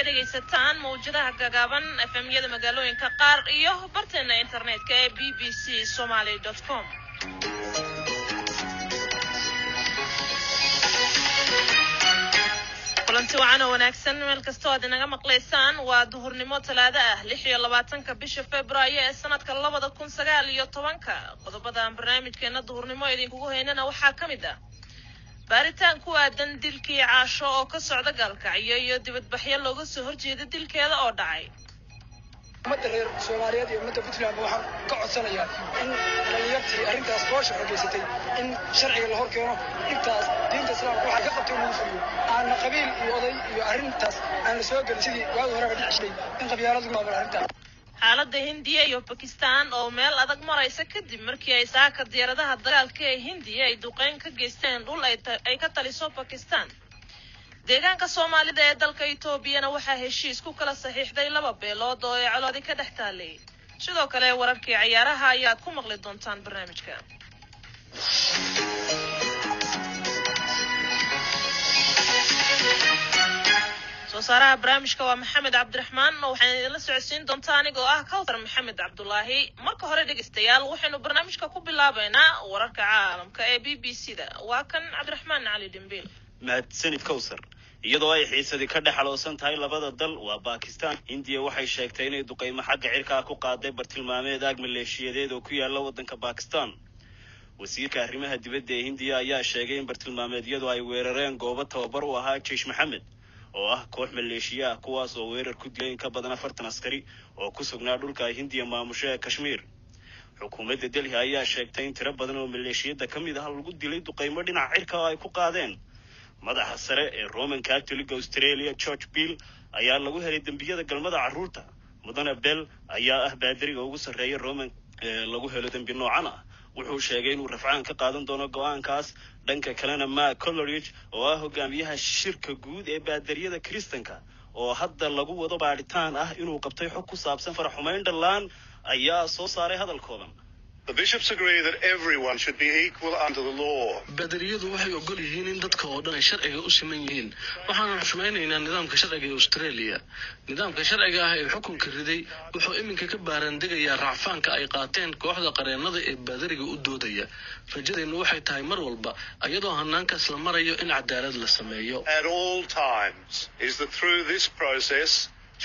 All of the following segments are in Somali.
dhegaysataan mawjadaha gagaaban, FM-yada magaalooyinka qaar iyo barteena internetka ee bbcsomaly.com. Kulanti wacan oo wanaagsan meel kastoo aad inaga maqlaysaan. Waa duhurnimo Talaado ah, 26-ka bisha Februaayo ee sanadka 2019-ka. Qodobadan barnaamijkeena duhurnimo idinkugu haynana waxaa ka mid ah baaritaan ku aadan dilkii Caasho oo ka socda Gaalkacyo iyo dibadbaxyo looga soo horjeeda dilkeeda oo dhacay. Ummadda reer Soomaaliyeed iyo ummadda Puntland waxaan ka codsanayaa in dhalinyartii arrintaas foosha xoogeysatay in sharciga la hor keeno, dhibtaas diinta Islaamka waxay ka qabtay in lagu fuliyo, aanna qabiil iyo oday iyo arrintaas aan la soo gelin sidii waagi horeba dhici jiray in qabyaalad lagu maamulo arrintaas. Xaaladda Hindiya iyo Bakistan oo meel adag maraysa kadib markii ay saaka diyaaradaha dagaalka ee Hindiya ay duqeyn ka geysteen dhul ay ka taliso Bakistan. Deegaanka Soomaalida ee dalka Etoobiyana waxaa heshiis ku kala saxiixday laba beelood oo ay colaadi ka dhex taalay. Sidoo kale wararkii ciyaaraha ayaad ku maqli doontaan barnaamijka. Soo saaraha barnaamijka waa Maxamed Cabdiraxmaan oo waxaan idinla socodsiin doontaa anigoo ah Kawthar Maxamed Cabdulaahi. Marka hore, dhegeystayaal, waxaynu barnaamijka ku bilaabaynaa wararka caalamka ee BBC da. Waa kan Cabdiraxmaan Cali Dhimbiil. Mahadsanid, Kowsar. Iyadoo ay xiisadii ka dhex aloosan tahay labada dal waa Bakistan, Hindiya waxay sheegtay inay duqaymo xagga cirkaa ku qaaday bartilmaameed aag maleeshiyadeed oo ku yaala waddanka Bakistan. Wasiirka arrimaha dibadda ee Hindiya ayaa sheegay in bartilmaameedyadu ay weerareen goobo tababar u ahaa Jeish Maxamed oo ah koox maleeshiya ah, kuwaas oo weerar ku dilay in ka badan 40 askari oo ku sugnaa dhulka ay Hindiya maamusho ee Kashmiir. Xukuumadda Delhi ayaa sheegtay in tiro badan oo maleeshiyadda ka mid ah lagu dilay duqaymo dhinaca cirka oo ay ku qaadeen. Madaxa sare ee Roman Catholic Australia, George Bill, ayaa lagu helay dembiyada galmada carruurta. Mudane Bell ayaa ah baadariga ugu sarreeya Roman ee lagu helo dembi noocan ah. Wuxuu sheegay inuu rafcaan ka qaadan doono go-aankaas. Dhanka kalena, Mark Coleridge oo ah hogaamiyaha shirka guud ee baadariyada Kiristanka oo hadda lagu wado baadhitaan ah inuu qabtay xog ku saabsan faraxumayn dhallaan, ayaa soo saaray hadal kooban. The bishops agree that everyone should be equal under the law. Badariyadu waxay ogol yihiin in dadka oo dhan ay sharciga u siman yihiin. Waxaanu xushmaynaynaa nidaamka sharciga ee Australia. Nidaamka sharciga ah ee xukunka riday wuxuu iminka ka baarandegayaa racfaanka ay qaateen kooxda qareennada ee baadariga u doodaya. Rajadeennu waxay tahay mar walba iyadoo hanaankaas la marayo in cadaalad la sameeyo. At all times is that through this process,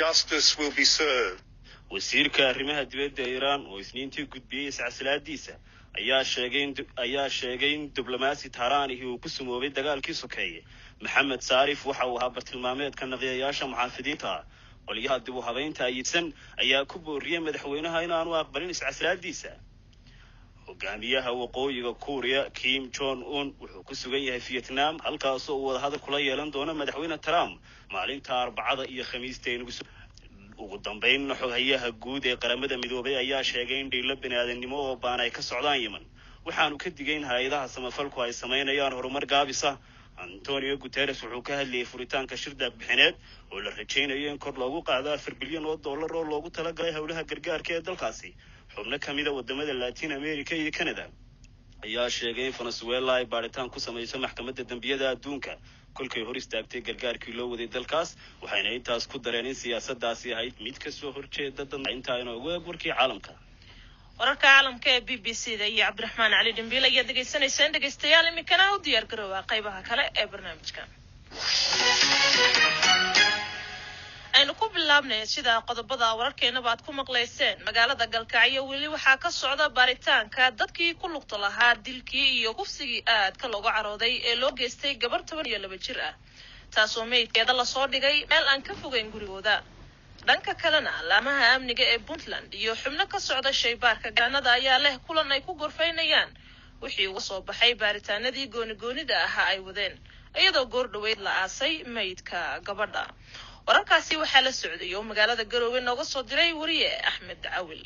justice will be served. Wasiirka arrimaha dibadda ee Iiraan oo Isniintii gudbiyey iscasilaadiisa ayaa sheegay in diblomaasi Tehraanihi uu ku sumoobay dagaalkii sokeeye. Maxamed Saarif waxa uu ahaa bartilmaameedka naqyayaasha muxaafidiinta ah. Qolyaha dib u habeynta ayidsan ayaa ku booriyey madaxweynaha inaanu aqbalin iscasilaadiisa. Hogaamiyaha Waqooyiga Kuuriya, Kim Jong Un, wuxuu ku sugan yahay Vietnam, halkaasoo uu wadahadal kula yeelan doono Madaxweyne Trump maalinta Arbacada iyo Khamiista. Ugu dambeyn, xoghayaha guud ee Qaramada Midoobay ayaa sheegay in dhiilo bini-aadamnimo oo baan ay ka socdaan Yemen, waxaanu ka digay in hay-adaha samafalku ay samaynayaan horumar gaabisa. Antonio Guterres wuxuu ka hadlayay furitaanka shir deeqbixineed oo la rajaynayo in kor loogu qaado 4 bilyan oo dollar oo loogu talagalay howlaha gargaarka ee dalkaasi. Xubno ka mida wadamada Latin America iyo Canada ayaa sheegay in Venezuela ay baadhitaan ku samayso Maxkamadda Dembiyada Adduunka kolkay hor istaagtay gargaarkii loo waday dalkaas, waxayna intaas ku dareen in siyaasadaasi ahayd mid kasoo horjeeda. Intaa inoogu eeg warkii caalamka. Wararka caalamka ee BBC da iyo Cabdiraxmaan Cali Dhimbiil ayaad dhegaysanayseen, dhegaystayaal. Iminkana u diyaar garoowa qaybaha kale ee barnaamijka. Aynu ku bilaabnay, sida qodobada wararkeenaba aad ku maqlayseen, magaalada Galkacyo weli waxaa ka socda baaritaanka dadkii ku lugta lahaa dilkii iyo kufsigii aadka looga carooday ee loo geystay gabar 12 jir ah, taasoo meydkeeda lasoo dhigay meel aan ka fogeyn gurigooda. Dhanka kalena, laamaha amniga ee Puntland iyo xubno ka socda shaybaarka gaanada ayaa leh kulan ay ku gorfaynayaan wixii uga soo baxay baaritaanadii gooni-goonida ahaa ay wadeen, iyadoo goor dhoweyd la aasay meydka gabadha. Wararkaasi waxaa la socday oo magaalada Garoowe nooga soo diray wariye Axmed Cawil.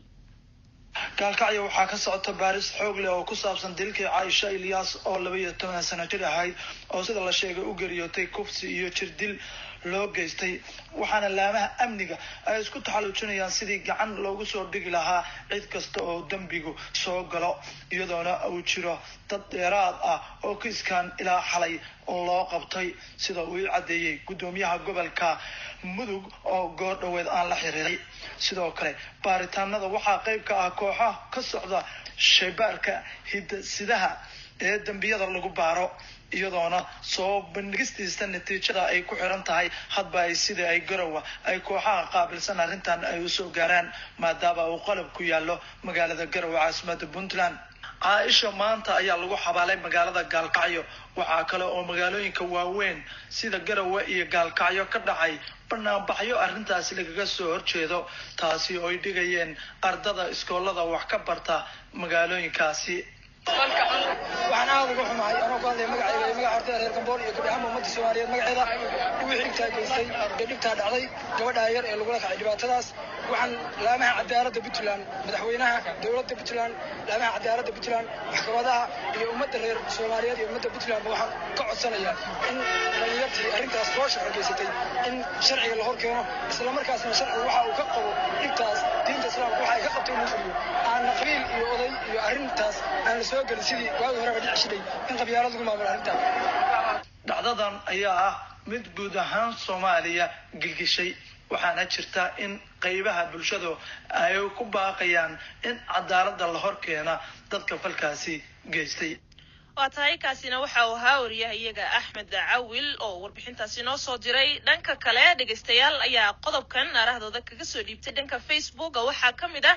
Gaalkacyo waxaa ka socota baaris xoog leh oo ku saabsan dilkii Caaisha Ilyaas oo 12 sano jir ahayd, oo sida la sheegay u geeriyootay kufsi iyo jir dil loo geystay, waxaana laamaha amniga ay isku taxaluujinayaan sidii gacan loogu soo dhigi lahaa cid kasta oo dembigu soo galo, iyadoona uu jiro dad dheeraad ah oo kiiskan ilaa xalay loo qabtay, sida uu ii caddeeyey guddoomiyaha gobolka Mudug oo goor dhoweed aan la xiriiray. Sidoo kale baaritaanada waxaa qayb ka ah kooxaha ka socda shaybaarka hidasidaha ee dembiyada lagu baaro, iyadoona soo bandhigistiisa natiijada ay ku xiran tahay hadba ay sidai ay Garowa ay kooxaha qaabilsan arrintan ay usoo gaaraan, maadaama uu qalab ku yaallo magaalada Garowe, caasimada Puntland. Caaisha maanta ayaa lagu xabaalay magaalada Gaalkacyo. Waxaa kale oo magaalooyinka waaweyn sida Garowe iyo Gaalkacyo ka dhacay banaanbaxyo arrintaasi lagaga soo horjeedo, taasi oo ay dhigayeen ardada iskoolada wax ka barta magaalooyinkaasi. Waxaan aada uga xumahay, anoo ku hadlaya magacayga iyo magaca ardayda reer Gambool iyo gabi ahaanba ummadda Soomaaliyeed magaceeda, wixii dhibtaa geystay ee dhibtaa dhacday gabadha yar ee lagula kacay dhibaatadaas. Waxaan laamaha cadaaladda Puntland, madaxweynaha dowladda Puntland, laamaha cadaaladda Puntland, maxkamadaha iyo ummadda reer Soomaaliyeed iyo ummadda Puntlandba waxaan ka codsanayaa in dhalinyartii arrintaas foosha geysatay in sharciga la hor keeno, isla markaasna sharcigu waxa uu ka qabo dhibtaas, diinta Islaamka waxa ay ka qabtay inuu fuliyo, aanna qabiil iyo oday iyo arrintaas aan la soo gelin sidii waagii horeba dhici jiray in qabyaalad lagu maamulo arrintaa. Dhacdadan ayaa ah mid guud ahaan Soomaaliya gilgishay, waxaana jirta in qaybaha bulshadu ay ku baaqayaan in cadaaladda la hor keena dadka falkaasi geystay. Waa tahay, kaasina waxa uu ahaa wariyaha iyaga Axmed Cawil oo warbixintaasi noo soo diray. Dhanka kale dhegaystayaal ayaa qodobkan aarahdooda kaga soo dhiibtay dhanka Facebooka. Waxaa ka mid ah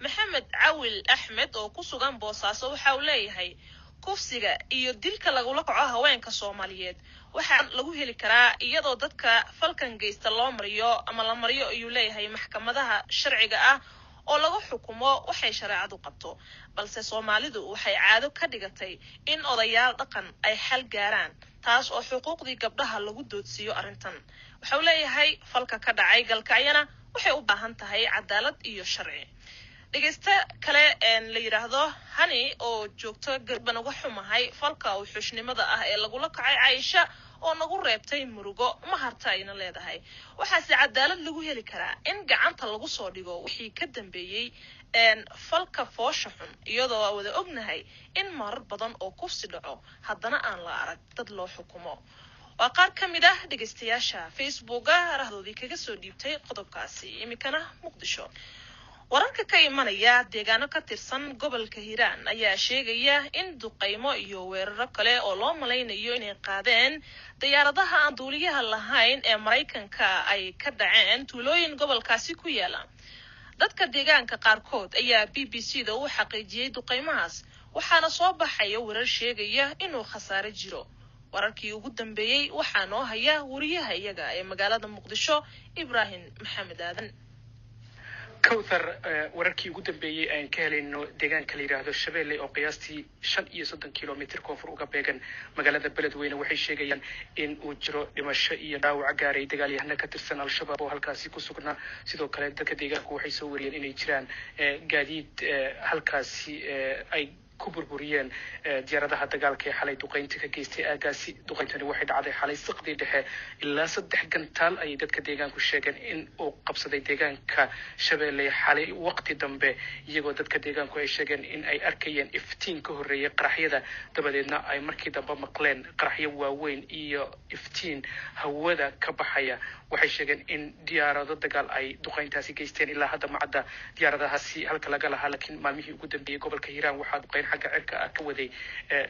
Maxamed Cawil Axmed oo ku sugan Boosaaso. Waxa uu leeyahay, kufsiga iyo dilka lagula kaco haweenka Soomaaliyeed waxaa lagu heli karaa iyadoo dadka falkan geysta loo mariyo ama la mariyo, ayuu leeyahay, maxkamadaha sharciga ah oo lagu xukumo waxay shareecadu qabto, balse Soomaalidu waxay caado ka dhigatay in odayaal dhaqan ay xal gaaraan, taas oo xuquuqdii gabdhaha lagu doodsiiyo arrintan. Waxau leeyahay, falka ka dhacay Galkacyana waxay u baahan tahay cadaalad iyo sharci. Dhegeyste kale la yidhaahdo Hani oo joogto garban, uga xumahay falka uu xushnimada ah ee lagula kacay Caisha oo nagu reebtay murugo ma harta, ayna leedahay. Waxaase cadaalad lagu heli karaa in gacanta lagu soo dhigo wixii ka dambeeyey falka foosha xun, iyadoo aan wada ognahay in marar badan oo kufsi dhaco haddana aan la arag dad loo xukumo. Waa qaar ka mid ah dhegeystayaasha Facebooka arahdoodii kaga soo dhiibtay qodobkaasi. Iminkana Muqdisho. Wararka ka imanaya deegaano ka tirsan gobolka Hiiraan ayaa sheegaya in duqaymo iyo weeraro kale oo loo malaynayo inay qaadeen diyaaradaha aan duuliyaha lahayn ee Maraykanka ay ka dhaceen tuulooyin gobolkaasi ku yaala. Dadka deegaanka qaarkood ayaa BBC da u xaqiijiyey duqaymahaas, waxaana soo baxaya warar sheegaya inuu khasaare jiro. Wararkii ugu dambeeyey waxaa noo haya wariyaha iyaga ee magaalada Muqdisho, Ibraahim Maxamed Aadan. Kowthar, wararkii ugu dambeeyey aan ka helayno deegaanka la yidhaahdo Shabeelle oo qiyaastii 35 kilomitr koonfur uga beegan magaalada Beledweyne waxay sheegayaan in uu jiro dhimasho iyo dhaawac gaaray dagaalyahano ka tirsan Al-Shabaab oo halkaasi ku sugnaa. Sidoo kale dadka deegaanku waxay soo wariyeen inay jiraan gaadiid halkaasi ay ku burburiyeen diyaaradaha dagaalka ee xalay duqeynta ka geystay aagaasi. Duqeyntani waxay dhacday xalay saqdii dhexe. Ilaa saddex gantaal ayay dadka deegaanku sheegeen in uu qabsaday deegaanka Shabeelle xalay waqti dambe, iyagoo dadka deegaanku ay sheegeen in ay arkayeen iftiin ka horreeyay qaraxyada, dabadeedna ay markii dambe maqleen qaraxyo waaweyn iyo iftiin hawada ka baxaya. Waxay sheegeen in diyaarado dagaal ay duqeyntaasi geysteen. Ilaa hadda macadda diyaaradahaasi halka laga lahaa, laakiin maalmihii ugu dambeeyey gobolka Hiiraan waxaa duqeyn xagga cirka ah ka waday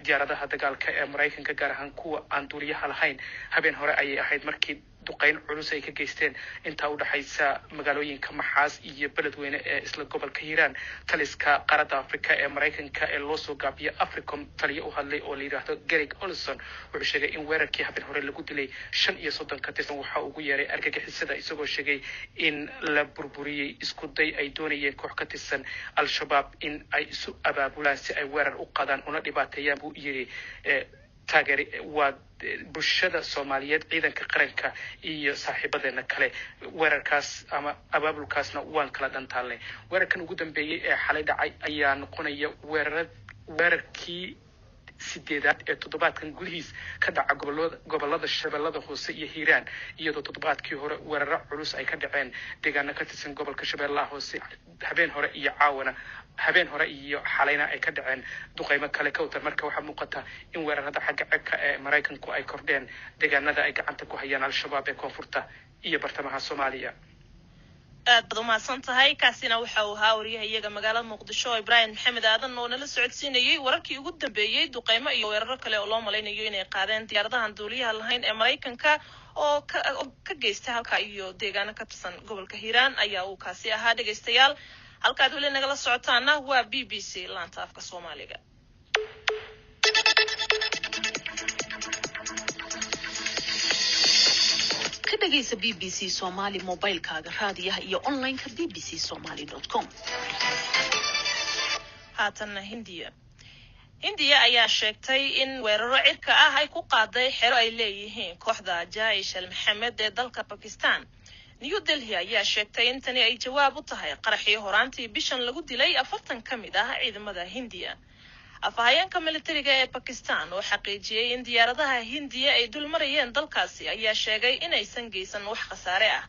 diyaaradaha dagaalka ee Maraykanka, gaar ahaan kuwa aan duuliyaha lahayn. Habeen hore ayay ahayd markii duqeyn culus ay ka geysteen intaa udhexaysa magaalooyinka Maxaas iyo Beledweyne ee isla gobolka Hiiraan. Taliska qaaradda Africa ee Maraykanka ee loo soo gaabiyo Africom taliyo u hadlay oo la yidhaahdo Gerig Olson wuxuu sheegay in weerarkii habeen hore lagu dilay 35 ka tirsan waxa ugu yeeray argagixisada, isagoo sheegay in la burburiyey isku day ay doonayeen koox ka tirsan Al-Shabaab in ay isu abaabulaan si ay weerar u qadaan una dhibaateeyaan, buu yiri, taageer waa bulshada Soomaaliyeed, ciidanka qaranka iyo saaxiibadeena kale. Weerarkaas ama abaabulkaasna waan kala dhantaalnay. Weerarkan ugu dambeeyey ee xalay dhacay ayaa noqonaya weerarkii 8aad ee toddobaadkan gudihiis ka dhaca gobolada Shabeellada Hoose iyo Hiiraan, iyadoo toddobaadkii hore weeraro culus ay ka dhaceen deegaano ka tirsan gobolka Shabeellaha Hoose habeen hore iyo caawana, habeen hore iyo xalayna ay ka dhaceen duqeymo kale, Cowtar. Marka waxaa muuqata in weerarada xagga cirka ee Maraykanku ay kordheen deegaanada ay gacanta ku hayaan Al-Shabaab ee koonfurta iyo bartamaha Soomaaliya. Aad baad umahadsan tahay. Kaasina waxa uu ahaa wariyaha iyaga magaalada Muqdisho, Ibraahim Maxamed Aadan, oo nala socodsiinayey wararkii ugu dambeeyey duqeymo iyo weeraro kale oo loo malaynayo inay qaadeen diyaaradahan duuliyaha lahayn ee Maraykanka oo ka geysta halka iyo deegaano ka tirsan gobolka Hiiraan ayaa uu kaasi ahaa. Dhegaystayaal, halkaad weli nagala socotaana waa BBC laanta afka Soomaaliga. Ka dhagaysa BBC Somali mobilkaaga, raadiyaha iyo online-ka bbcsomali.com. Haatanna Hindiya. Hindiya ayaa sheegtay in weeraro cirka ah ay ku qaaday xero ay leeyihiin kooxda Jaish al Maxamed ee dalka Bakistan. New Delhi ayaa sheegtay in tani ay jawaab u tahay qaraxii horaantii bishan lagu dilay 40 ka mid ah ciidamada Hindiya. Afhayeenka militariga ee Bakistan oo xaqiijiyey in diyaaradaha Hindiya ay dul marayeen dalkaasi ayaa sheegay inaysan geysan wax khasaare ah.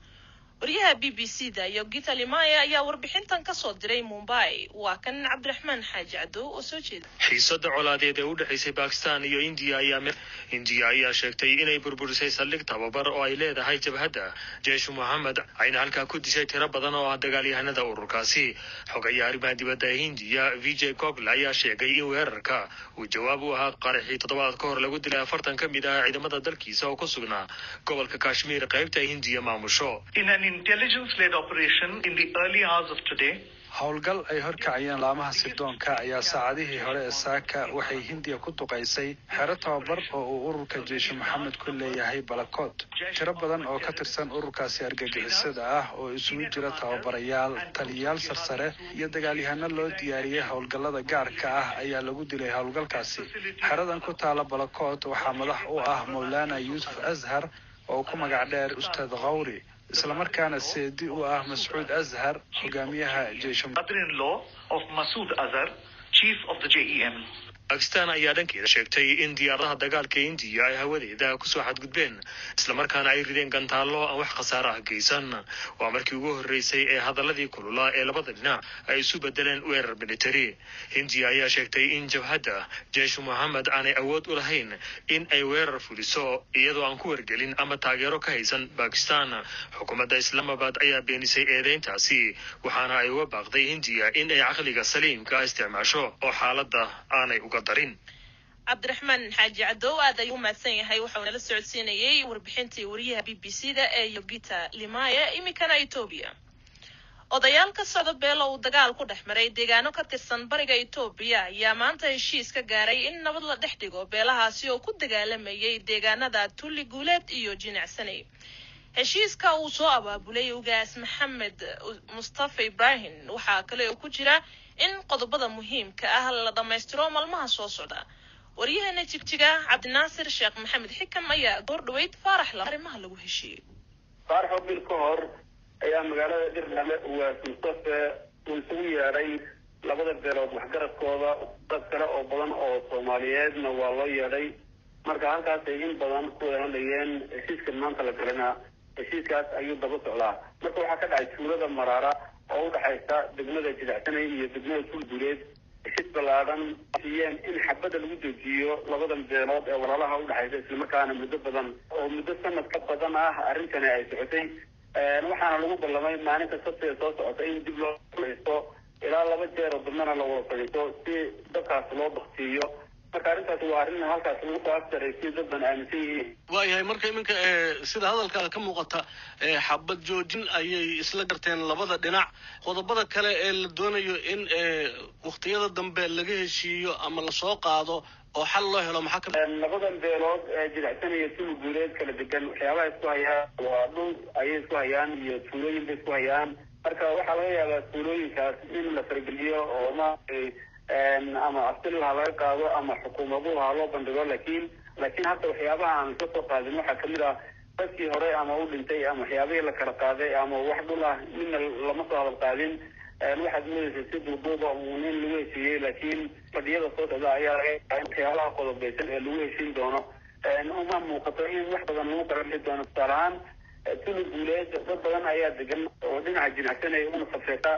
Wariyaha BBC da iyo Gita Limaya ayaa warbixintan kasoo diray Mumbai. Waa kan Cabdiraxmaan Xaaji Cadow oo soo jeeda. Xiisada colaadeed ee u dhexaysay Bakistan iyo Indiya ayaa Indiya ayaa sheegtay inay burburisay saldhig tababar oo ay leedahay jabhadda Jeeshu Moxamed, ayna halkaa ku dishay tiro badan oo ah dagaalyahanada ururkaasi. Xogayaha arrimaha dibadda ee Hindiya, Vijay Gokhale, ayaa sheegay in weerarka uu jawaab u ahaa qaraxii toddobaad ka hor lagu dilay 40 ka mid ah ciidamada dalkiisa oo ku sugnaa gobolka Kashmir, qaybta Hindiya maamusho. In an intelligence-led operation in the early hours of today, Howlgal ay horkacayeen laamaha sirdoonka ayaa saacadihii hore ee saaka waxay Hindiya ku duqaysay xero tababar oo uu ururka Jeeshe Maxamed ku leeyahay Balakood. Tiro badan oo ka tirsan ururkaasi argagixisada ah oo isugu jira tababarayaal, taliyayaal sarsare iyo dagaalyahano loo diyaariyey howlgallada gaarka ah ayaa lagu dilay howlgalkaasi. Xeradan ku taala Balakood waxaa madax u ah Mawlana Yuusuf Ashar oo ku magac dheer Ustaad Khawri, islamarkaana seedi u ah Mascuud Azhar, hogaamiyaha Jeesha. brother-in-law of Masood Azhar, chief of the JEM. Bakistan ayaa dhankeeda sheegtay in diyaaradaha dagaalka Indiya ay hawadeeda kusoo xadgudbeen, islamarkaana ay rideen gantaallo aan wax khasaare ah geysan. Waa markii ugu horreysay ee hadaladii kululaa ee labada dhinac ay isu bedeleen weerar military. Hindiya ayaa sheegtay in jabhadda Jeeshu Moxamed aanay awood u lahayn in ay weerar fuliso iyadoo aan ku wargelin ama taageero ka haysan Bakistan. Xukuumadda Islaamabad ayaa beenisay eedeyntaasi, waxaana ay uga baaqday Hindiya in ay caqliga saliimka ah isticmaasho oo xaaladda aanay uga darin. Cabdiraxmaan Xaaji Cadow aad ayuu umahadsan yahay, waxauu nala socodsiinayey warbixintii wariyaha BBC da ee Yogita Limaya. Iminkana Etoobiya. Odayaal ka socda beelo uu dagaal ku dhex maray deegaano ka tirsan bariga Etoobiya ayaa maanta heshiis ka gaaray in nabad la dhex dhigo beelahaasi oo ku dagaalamayay deegaanada Tulli Guuleed iyo Jinacsaney. Heshiiska uu soo abaabulay Ugaas Maxamed Mustafa Ibrahim waxaa kale oo ku jira in qodobada muhiimka ah la dhammaystiro maalmaha soo socda. Waryaheena Jigjiga, Cabdinaasir Sheekh Maxamed Xikam, ayaa goor dhaweyd Faarax arrimaha lagu heshiiyey. Faaraxo, bil ka hor ayaa magaalada Dirnale Ugaas Mustafe uu isugu yeedhay labada beelood waxgaradkooda, dad kale oo badan oo Soomaaliyeedna waa loo yeedhay. Marka halkaasay in badan ku wada hadlayeen. Heshiiskan maanta la galana heshiiskaas ayuu daba socdaa. Marka waxaa ka dhacay tuulada Maraara oo udhexaysa degmada Jidacsanay iyo degmada Tuulguuleed heshiis ballaadhan siiyeen in xabadda lagu joojiyo labadan beelood ee walaalaha udhexaysa, islamarkaana muddo badan oo muddo sanad ka badan ah arrintani ay socotay. Waxaana lagu ballamay maalinta Sabtiga soo socota in dib loo fadhiisto, ilaa laba jeer oo dambena la wada fadhiisto si dadkaas loo baktiiyo. Marka arrintaas waa arrin halkaas lagu soo afjaray si dad badan aaminsan yihiin. Waayahay, marka iminka sida hadalkaada ka muuqata, xabad joojin ayay isla garteen labada dhinac. Qodobada kale ee la doonayo in waktiyada dambe laga heshiiyo ama lasoo qaado oo xal loo helo maxaa ka Labadan beelood ee Jilacsanaya Tuli Guuleed kala degan waxyaabaha isku hayaan waa dhul ayay isku hayaan iyo tuulooyin bay isku hayaan. Marka waxaa laga yaabaa tuulooyinkaas in la fargeliyo oo maaragtay ama aftil ha laga qaado ama xukuumaduhu ha loo bandhigo, laakiin hadda waxyaabaha aan ka soo qaadin waxaa kamid ah dadkii hore ama u dhintay ama waxyaabihii la kala qaaday ama wax dhul ah midna lama soo hadal qaadin. Waxaad moodaysa si duuduuba uun in lagu heshiiyey, laakiin fadhiyada soo socda ayaa laga yaabaa in waxyaalaha qodobeysan ee lagu heshiin doono uma muuqato in wax badan lagu kala bixi doono. Tusaale ahaan, Tuli Guuleed dad badan ayaa degan oo dhinaca Jinacsanay una safeeta,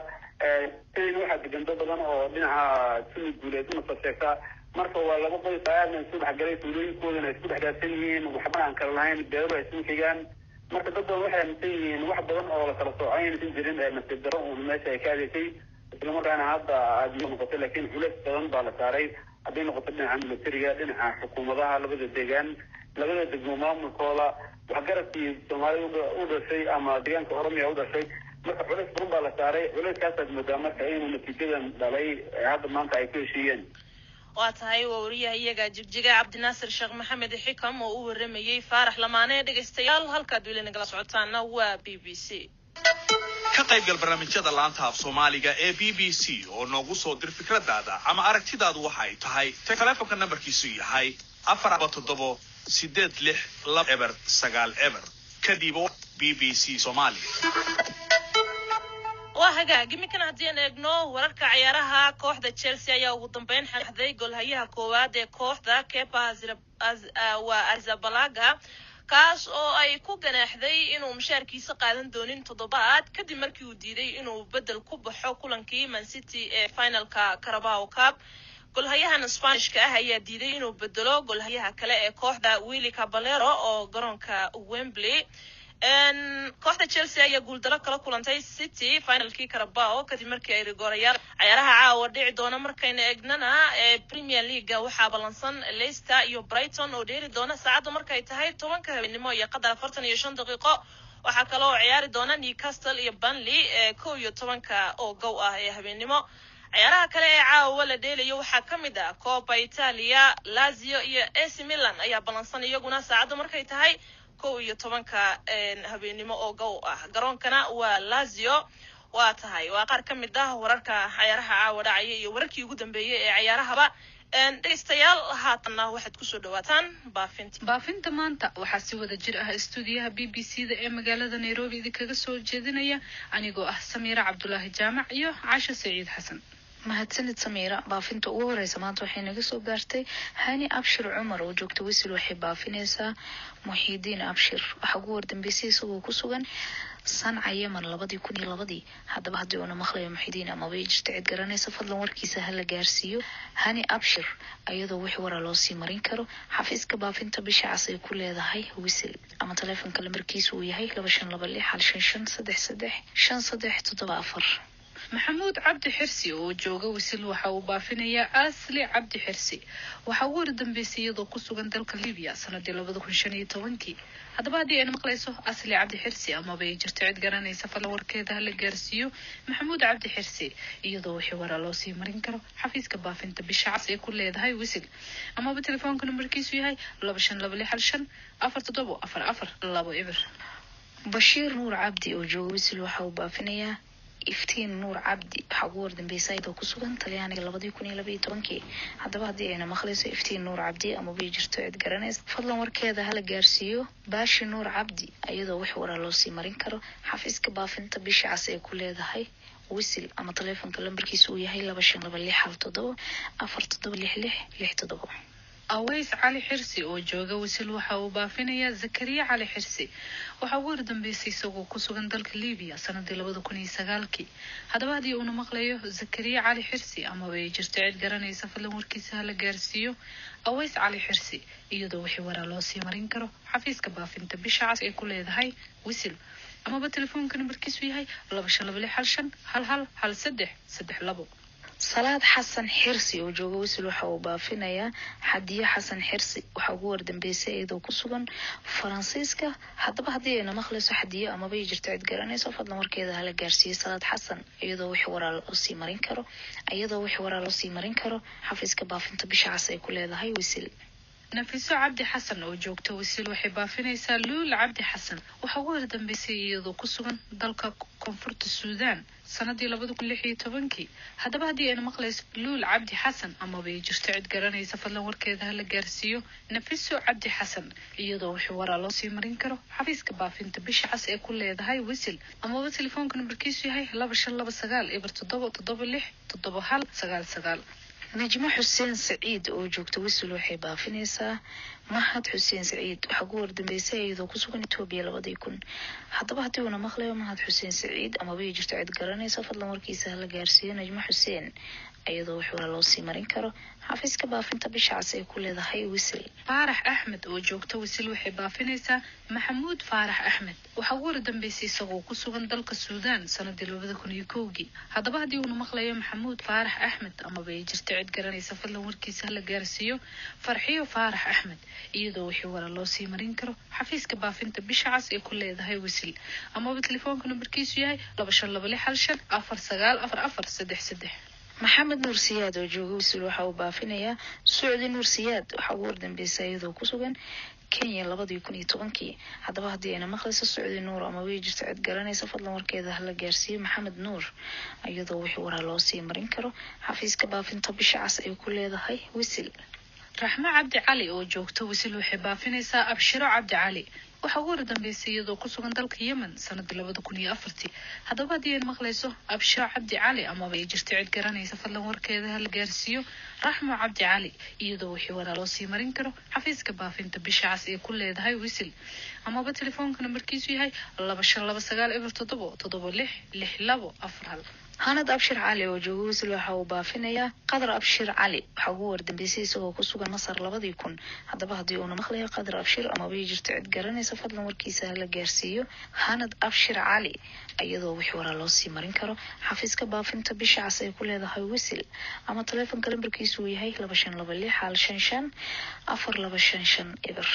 sidina waxaa degan dad badan oo dhinaca Tuli Guuleed una safeeta. Marka waa laba qoys aadna isu dhexgalay, tuulooyinkoodana isku dhex daadsan yihiin, waxbana aan kala lahayn, beeruhu ay isugu xigaan. Marka dad badan waxay aaminsan yihiin wax badan oo la kala soocay inaysan jirin, ee nasiib darro uun meesha ay ka adeysay, islamarkaana hadda aada noqotay. Laakiin culeys badan baa la saaray, hadday noqoto dhinaca militariga, dhinaca xukuumadaha labada deegaan, labada degmo maamulkooda, waxgaradkii Soomaalida u dhashay ama deegaanka Oromiya u dhashay. Marka culeys badan baa la saaray, culeyskaasaad moodaa marka inuu natiijadan dhalay hadda maanta ay ku heshiiyeen. Waa tahay, waa wariyaha iyaga Jigjiga Cabdinaasir Sheekh Maxamed Xikam oo u waramayey Faarax Lamaane. Dhegaystayaal, halkaad weli nagala socotaana waa BBC. Ka qaybgal barnaamijyada laanta af Soomaaliga ee BBC oo noogu soo dir fikradaada ama aragtidaadu waxa ay tahay. Telefonka nambarkiisu yahay 477862090. Kadib BBC Soomaaliya. Waa hagaag. Iminkana haddii aan eegno wararka ciyaaraha, kooxda Chelsea ayaa ugu dambeyn xaxday golhayaha koowaad ee kooxda Kepa waa Arrizabalaga, kaas oo ay ku ganaaxday inuu mushaarkiisa qaadan doonin toddobaad kadib markii uu diiday inuu bedel ku baxo kulankii Man City ee finalka Carabao Cup. Golhayahan Spanishka ah ayaa diiday inuu bedelo golhayaha kale ee kooxda Willy Caballero oo garoonka Wembley. Kooxda Chelsea ayaa guuldaro kala kulantay City finalkii Carabao kadib markii ay rigoorayaal. Ciyaaraha caawa dhici doona markayna eegnana ee Premier League-ga, waxaa ballansan Leicester iyo Brighton oo dheeri doona saacadda markay tahay 10-ka habeenimo iyo qadar 45 daqiiqo. Waxaa kaloo ciyaari doona Newcastle iyo Burnley ee 11-ka oo gow ah ee habeenimo. Ciyaaraha kale ee caawa la dheelayo waxaa ka mid ah Coppa Italia, Lazio iyo AC Milan ayaa ballansan iyaguna saacadda markay tahay 11-ka habeenimo oo gow ah, garoonkana waa Lazio. Waa tahay, waa qaar ka mid ah wararka ciyaaraha caawa dhacaya iyo wararkii ugu dambeeyey ee ciyaarahaba. Dhegeystayaal, haatanna waxaad kusoo dhawaataan baafinta. Baafinta maanta waxaa si wada jir ah istuudiyaha BBC da ee magaalada Nairobi idinkaga soo jeedinaya anigoo ah Samiira Cabdulaahi Jaamac iyo Caasho Saciid Xasan. Mahadsanid, Samiira. Baafinta ugu horeysa maanta waxay naga soo gaartay Hani Abshir Cumar oo joogta Wisil. Waxay baafineysaa Muxiidiin Abshir. Waxaa ugu wardambeysay isagoo ku sugan Sanca, Yemen, 2002. Haddaba haddii uuna maqlayo Muxiidiin amaba ay jirta cid garanaysa, fadlan warkiisa hala gaarsiiyo Hani Abshir, iyadoo wix waraa loo sii marin karo xafiiska baafinta Bisha Cas ay ku leedahay Wisil ama taleefonka lambarkiisa uu yahay 2526555335374. Maxamuud Cabdi Xirsi oo jooga Wisil waxa uu baafinayaa Asli Cabdi Xirsi. Waxaa ugu wardambeysay iyadoo ku sugan dalka Libiya sanadii 2015-kii. Haddaba haddii ayna maqlayso Asli Cabdi Xirsi amaba ay jirto cid garanaysa, fadlan warkeeda hala gaarsiiyo Maxamuud Cabdi Xirsi, iyadoo wixii waraa loo sii marin karo xafiiska baafinta Bisha Cas ee ku leedahay Wisil amaba telefoonka nambarkiisu yahay 25265547440. Bashiir Nuur Cabdi oo jooga Wisil waxa uu baafinayaa Iftiin Nuur Cabdi. Waxaa ugu wardambeysay iyadoo ku sugan Talyaaniga 2012-kii. Haddaba haddii ayna maqlayso Iftiin Nuur Cabdi amaba ay jirto cid garanaysa, fadlan warkeeda hala gaarsiiyo Baashi Nuur Cabdi, iyadoo wax waraa loo sii marin karo xafiiska baafinta Bisha Cas ee ku leedahay Wisil ama taleefonka lambarkiisa uu yahay 25267476667. Aways Cali Xirsi oo jooga Wisil waxa uu baafinayaa Zakariya Cali Xirsi. Waxaa ugu wardambeysay isagoo ku sugan dalka Libiya sanadii 2009-kii. Haddaba haddii uuna maqlayo Zakariya Cali Xirsi amaba ay jirto cid garanaysa, fadlan warkiisa hala gaarsiiyo Aways Cali Xirsi, iyadoo wixii waraa loo sii marin karo xafiiska baafinta Bisha Cas ee ku leedahay Wisil amaba telefoonka nambarkiisu yahay 25265111332. Salaad Xasan Xirsi oo jooga Wisil waxa uu baafinayaa Xadiye Xasan Xirsi. Waxaa ugu wardambeysay iyadoo ku sugan Faransiiska. Haddaba haddii ayna maqlayso Xadiye amaba ay jirto cid garanayso, fadlan warkeeda hala gaarsiiyo Salaad Xasan, iyadoo wixii waraa loo sii marin karo xafiiska baafinta Bisha Cas ay ku leedahay Wisil. Nafiso Cabdi Xasan oo joogta Wasiil waxay baafinaysaa Luul Cabdi Xasan. Waxaa ugu hordambeysay iyadoo ku sugan dalka Koonfurta Suudaan sanadii 2016-kii. Haddaba haddii ayna maqlayso Luul Cabdi Xasan amaba ay jirto cid garanaysa, fadlan warkeeda hala gaarsiiyo Nafiso Cabdi Xasan, iyadoo wixii waraa loo sii marin karo xafiiska baafinta Bisha Cas ee ku leedahay Wisil, amaba telefoonka nambarkiisu yahay 2529077767 1099. Najmo Xuseen Saciid oo joogta Wisil waxay baafinaysaa Mahad Xuseen Saciid. Waxaa ugu wardambeysay iyadoo ku sugan Etoobiya 2000. Haddaba haddii uuna maqlayo Mahad Xuseen Saciid amaba ay jirto cid garanaysa, fadlan warkiisa hala gaarsiiyo Najmo Xuseen, iyadoo wuxuuna loo sii marin karo xafiiska baafinta Bisha Cas ay ku leedahay Wisil. Faarax Axmed oo joogta Wisil waxay baafinaysaa Maxamuud Faarax Axmed. Waxaa ugu wardambeysay isagoo ku sugan dalka Suudaan sanadii 2001-kii. Haddaba haddii uuna maqlayo Maxamuud Faarax Axmed amaba ay jirto cid garanaysa, fadlan warkiisa hala gaarsiiyo Farxiyo Faarax Axmed, iyadoo wixii wara loo sii marin karo xafiiska baafinta Bisha Cas ee ku leedahay Wisil, amaba telefoonka nambarkiisu yahay 252615494433. Maxamed Nuur Siyaad oo jooga Wisil waxa uu baafinayaa Sucdi Nuur Siyaad. Waxaa ugu wardambeysay iyadoo ku sugan Kenya 2010-kii. Haddaba haddii ayna maqlayso Sucdi Nuur ama way jirto cid garanaysa, fadlan warkeeda hala gaarsiiyo Maxamed Nuur, iyadoo wixii waraa loo sii marin karo xafiiska baafinta Bisha Cas ay ku leedahay Wisil. Raxmo Cabdi Cali oo joogta Wisil waxay baafinaysaa Abshiro Cabdi Cali. Waxaa ugu wardambeysay iyadoo ku sugan dalka Yemen sanadii 2004-tii. Haddaba haddii ay maqlayso Abshiro Cabdi Cali amaba ay jirto cid garanaysa, fadlan warkeeda hala gaarsiiyo Raxmo Cabdi Cali, iyadoo wixii waraa loo sii marin karo xafiiska baafinta Bisha Cas ee ku leedahay Wisil, amaba telefoonka nambarkiisu yahay 2529077766 241. Hanad Abshir Cali oo jooga Wisil waxa uu baafinayaa Qadar Abshir Cali. Waxaa ugu wardambeysay isagoo ku sugan Masar 2000. Haddaba haddii uuna maqlayo Qadar Abshir amaba ay jirto cid garanaysa, fadlan warkiisa hala gaarsiiyo Hanad Abshir Cali, iyadoo wixii waraa loo sii marin karo xafiiska baafinta Bisha Cas ay ku leedahay Wisil, ama taleefonka lambarkiisu uu yahay 252615542550.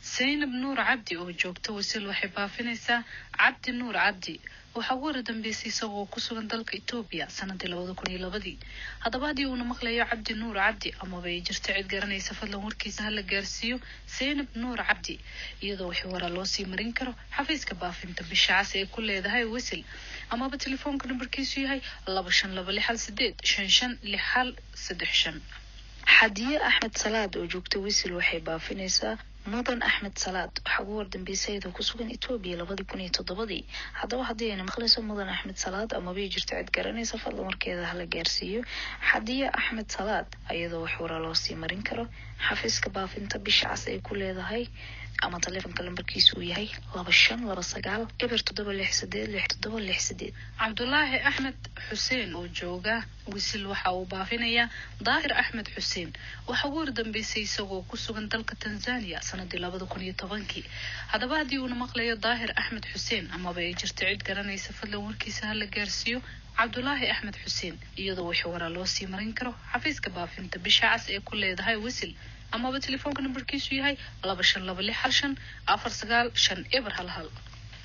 Zaynab Nuur Cabdi oo joogta Wasil waxay baafinaysaa Cabdi Nuur Cabdi. Waxaa ugu wardambeysay isagoo ku sugan dalka Etoobiya sanadii 2002-dii. Haddaba haddii uuna maqlayo Cabdi Nuur Cabdi amaba ay jirto cid garanaysa, fadlan warkiisa hala gaarsiiyo Zaynab Nuur Cabdi, iyadoo wixii waraa loo sii marin karo xafiiska baafinta Bisha Cas ee ku leedahay Wisil, amaba telefoonka nambarkiisu yahay 252685556135. Xadiye Axmed Salaad oo joogta Wisil waxay baafinaysaa Mudan Axmed Salaad. Waxaa ugu wardambeysay iyadoo ku sugan Etoobiya 2007-dii. Haddaba haddii ayna maqlayso Mudan Axmed Salaad amaba ay jirto cid garanaysa, fadlan warkeeda hala gaarsiiyo Xadiye Axmed Salaad, iyadoo wax waraa loo sii marin karo xafiiska baafinta Bisha Cas ay ku leedahay, ama taleefonka lambarkiisu uu yahay 252907686768. Cabdulaahi Axmed Xuseen oo jooga Wisil waxa uu baafinayaa Daahir Axmed Xuseen. Waxaa ugu wardambeysay isagoo ku sugan dalka Tanzania sanadii 2010-kii. Haddaba haddii uuna maqlayo Daahir Axmed Xuseen amaba ay jirto cid garanaysa, fadlan warkiisa hala gaarsiiyo Cabdulaahi Axmed Xuseen, iyadoo wixii waraa loo sii marin karo xafiiska baafinta Bisha Cas ee ku leedahay Wisil, amaba telefoonka nambarkiisu yahay 2526154950 00.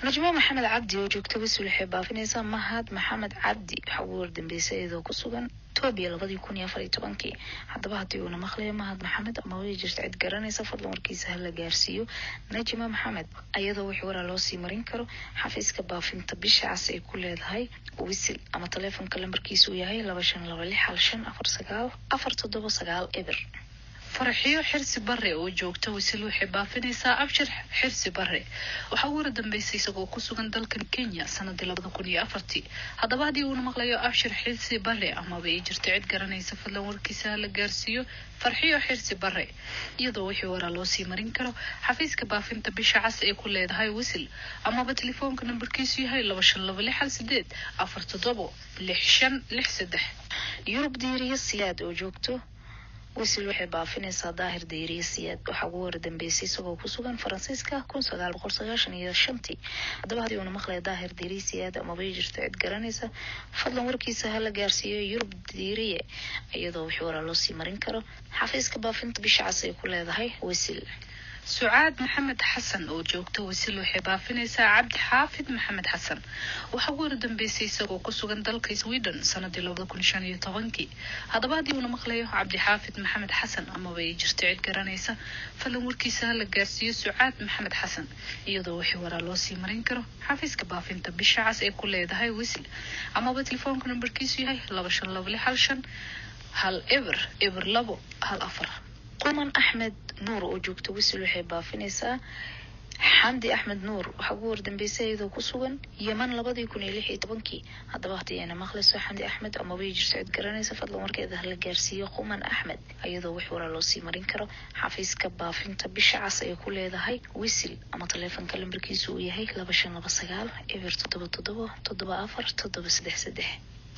Najmo Maxamed Cabdi oo joogta Wisil waxay baafinaysaa Mahad Maxamed Cabdi. Waxaa ugu wardambeysay iyadoo ku sugan Etoobiya 2014-kii. Haddaba haddii uuna maqlayo Mahad Maxamed ama way jirto cid garanaysa, fadlan warkiisa hala gaarsiiyo Najma Maxamed, iyadoo wixii waraa loo sii marin karo xafiiska baafinta Bisha Cas ay ku leedahay Wisil, ama taleefonka lambarkiisu uu yahay 252615494790. Farxiyo Xirsi Bare oo joogta Wisil waxay baafinaysaa Abshir Xirsi Bare. Waxaa ugu wardambeysay isagoo ku sugan dalkan Kenya sanadii 2004-tii. Haddaba haddii uuna maqlayo Abshir Xirsi Bare amaba ay jirto cid garanaysa, fadlan warkiisa hala gaarsiiyo Farxiyo Xirsi Bare, iyadoo wixii waraa loo sii marin karo xafiiska baafinta Bisha Cas ee ku leedahay Wisil, amaba telefoonka nambarkiisu yahay 252688476563. Yurub Diiriyo Siyaad oo joogto Wisil waxay baafinaysaa Daahir Dayriye Siyaad. Waxaa ugu wardambeysay isagoo ku sugan Faransiiska 1995-tii. Haddaba haddii uuna maqlaya Daahir Dayriye Siyaad amaba ay jirto cid garanaysa, fadlan warkiisa hala gaarsiiyo Yurub Dayriye, iyadoo wixii waraa loo sii marin karo xafiiska baafinta Bisha Cas ay ku leedahay Wisil. Sucaad Maxamed Xasan oo joogta Wasil waxay baafinaysaa Cabdi Xaafid Maxamed Xasan. Waxaa ugu wardambeysay isagoo ku sugan dalka Sweden sanadii 2015-kii. Haddaba haddii uuna maqlayo Cabdi Xaafid Maxamed Xasan amaba ay jirto cid garanaysa, falan warkiisa hala gaarsiiyo Sucaad Maxamed Xasan, iyadoo wixii waraa loo sii marin karo xafiiska baafinta Bisha Cas ee ku leedahay Wisil, amaba telefoonka nambarkiisu yahay 252615100214. Quman Axmed Nuur oo joogta Wisil waxay baafinaysaa Xamdi Axmed Nuur. Waxaa ugu wardambeysay iyadoo ku sugan Yeman 2016-kii. Haddaba haddii ayna maqlayso Xamdi Axmed amaba ay jirto cid garanaysa, fadlan warkeeda hala gaarsiiyo Quman Axmed, iyadoo wax waraa loo sii marin karo xafiiska baafinta Bisha Cas ay ku leedahay Wisil, ama taleefanka lambarkiisu uu yahay 25290777747733.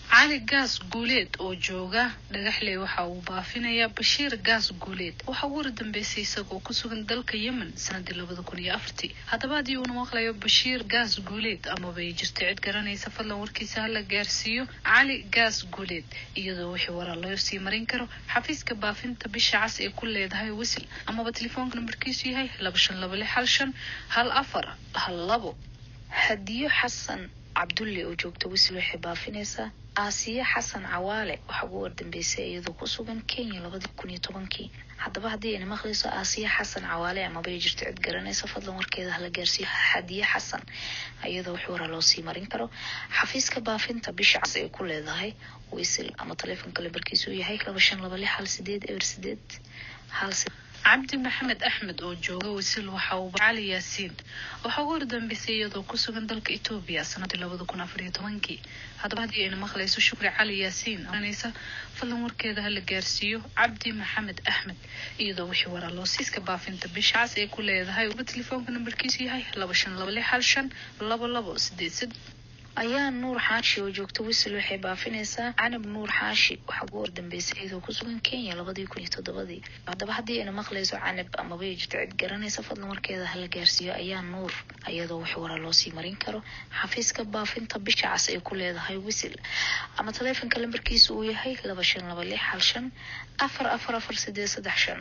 Cali Gaas Guuleed oo jooga Dhagaxley waxa uu baafinayaa Bashiir Gaas Guuleed. Waxaa ugu wardambeysay isagoo ku sugan dalka Yemen sanadii 2004-tii. Haddaba haddii uuna maqlayo Bashiir Gaas Guuleed amaba ay jirto cid garanaysa, fadlan warkiisa hala gaarsiiyo Cali Gaas Guuleed, iyadoo wixii waraa loo sii marin karo xafiiska baafinta Bisha Cas ee ku leedahay Wisil, amaba telefoonka nambarkiisu yahay 2526151412. Hadiyo Xasan Cabdulle oo joogta Wisil waxay baafinaysaa Aasiye Xasan Cawaale. Waxaa ugu wardambeysay iyadoo ku sugan Kenya 2010-kii. Haddaba haddii ayna maqlayso Aasiye Xasan Cawaale amaba ay jirto cid garanaysa, fadlan warkeeda hala gaarsiiyo Hadiye Xasan, iyadoo wax waraa loo sii marin karo xafiiska baafinta Bisha Cas ay ku leedahay Wisil, ama taleefonka lambarkiisu uu yahay 2526680810. Cabdi Maxamed Axmed oo jooga Wasil waxa uu Cali Yaasiin. Waxaa ugu wardambeysay iyadoo ku sugan dalka Etoobiya sanadii 2014-kii. Haddaba haddii ayna maqlayso Shukri Cali Yaasiin garanaysa, fadlan warkeeda hala gaarsiiyo Cabdi Maxamed Axmed, iyadoo wixii waraa loo siiska baafinta Bisha Cas ay ku leedahay uba telefoonka nambarkiisu yahay 2526152283. Ayaa Nuur Xaashi oo joogta Wisil waxay baafinaysaa Canab Nuur Xaashi. Waxaa ugu wardambeysay iyadoo ku sugan Kenya 2007-dii. Haddaba haddii ayna maqlayso Canab amaba ay jirto cid garanaysa, fadlan warkeeda hala gaarsiiyo Ayaa Nuur, iyadoo wax waraa loo sii marin karo xafiiska baafinta Bisha Cas ay ku leedahay Wisil, ama taleefanka lambarkiisu uu yahay 252615444835.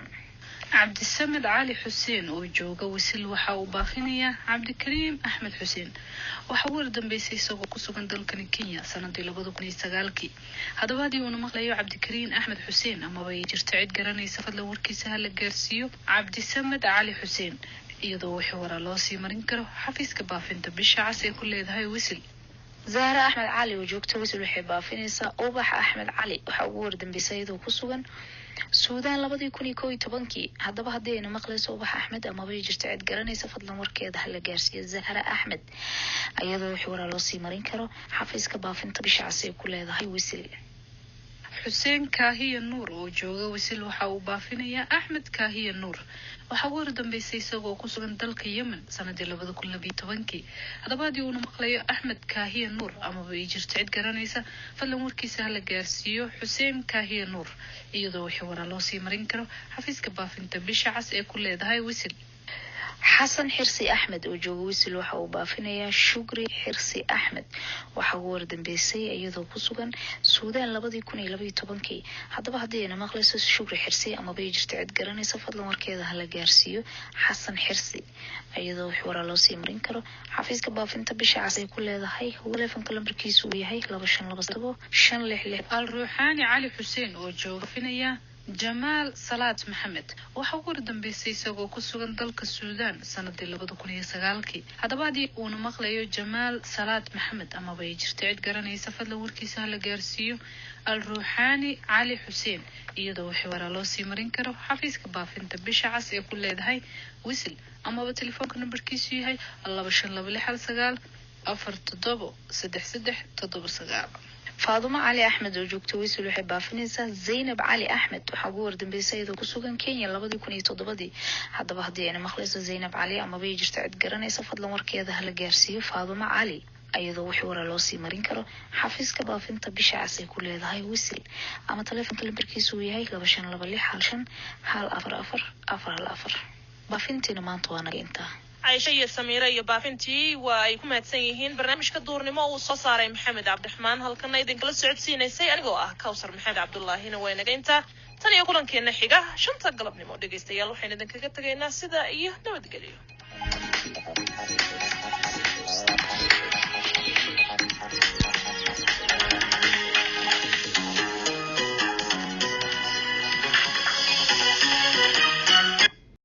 Cabdisamed Cali Xuseen oo jooga Wasil waxa uu baafinayaa Cabdikariim Axmed Xuseen. Waxaa ugu wardambeysay isagoo ku sugan dalkani Kenya sanadii 2009-kii. Haddaba haddii uuna maqlayo Cabdikariim Axmed Xuseen amaba ay jirto cid garanaysa, fadlan warkiisa hala gaarsiiyo Cabdisamed Cali Xuseen, iyadoo wixii waraa loo sii marin karo xafiiska baafinta Bisha Cas ee ku leedahay Wisil. Zahra Axmed Cali oo joogta Wisil waxay baafinaysaa Ubax Axmed Cali. Waxaa ugu wardambeysay iyadoo ku sugan Suudaan 2011-kii. Haddaba haddii ayna maqlayso Ubax Axmed amaba ay jirto cid garanaysa, fadlan warkeeda hala gaarsiiyo Zahra Axmed, iyadoo wixii waraa loo sii marin karo xafiiska baafinta Bisha Cas ay ku leedahay Wisil. Xuseen Kaahiya Nuur oo jooga Wasil waxa uu baafinayaa Axmed Kaahiya Nuur. Waxaa ugu wardambeysay isagoo ku sugan dalka Yemen sanadii 2012-kii. Haddaba haddii uuna maqlayo Axmed Kaahiya Nuur amaba ay jirto cid garanaysa, fadlan warkiisa hala gaarsiiyo Xuseen Kaahiya Nuur, iyadoo wixii waraa loo sii marin karo xafiiska baafinta Bisha Cas ee ku leedahay Wisil. Xasan Xirsi Axmed oo jooga Wisil waxa uu baafinayaa Shukri Xirsi Axmed. Waxaa ugu wardambeysay iyadoo ku sugan Suudaan 2012-kii. Haddaba haddii ayna maqlayso Shukri Xirsi amaba ay jirto cid garanaysa, fadlan warkeeda hala gaarsiiyo Xasan Xirsi, iyadoo wax waraa loo sii marin karo xafiiska baafinta Bisha Cas ay ku leedahay taleefonka lambarkiisu uu yahay 257566. Al Ruuxaani Cali Xuseen oo jooga baafinaya Jamaal Salaad Maxamed. Waxaa ugu wardambeysay isagoo ku sugan dalka Suudaan sanadii 2009-kii. Haddaba haddii uuna maqlayo Jamaal Salaad Maxamed amaba ay jirto cid garanaysa, fadlan warkiisa hala gaarsiiyo Al Ruuxaani Cali Xuseen, iyadoo wixii waraa loo sii marin karo xafiiska baafinta Bisha Cas ee ku leedahay Wisil, amaba telefoonka nambarkiisu yahay 252619473379. Faadumo Cali Axmed oo joogta Wisil waxay baafinaysaa Zaynab Cali Axmed. Waxaa ugu wardambeysay iyadoo ku sugan Kenya 2007-dii. Haddaba haddii ayna maqlayso Zaynab Cali amaba ay jirto cid garanaysa, fadlan warkeeda hala gaarsiiyo Faadumo Cali, iyadoo wixii waraa loo sii marin karo xafiiska baafinta Bisha Cas ay ku leedahay Wisil, ama taleefonka lambarkiisu uu yahay 2526154444. Baafintiina maanta waa naga intaa. Caisho iyo Samiire iyo baafintii waa ay ku mahadsan yihiin. Barnaamijka duurnimo uu soo saaray Maxamed Cabdiraxmaan, halkana idinkala socodsiinaysay anigoo ah Kawsar Maxamed Cabdullaahina way naga intaa. Tan iyo kulankeena xiga 5ta galabnimo, dhegaystayaal, waxaynu idinkaga tegaynaa sidaa iyo nabadgelyo.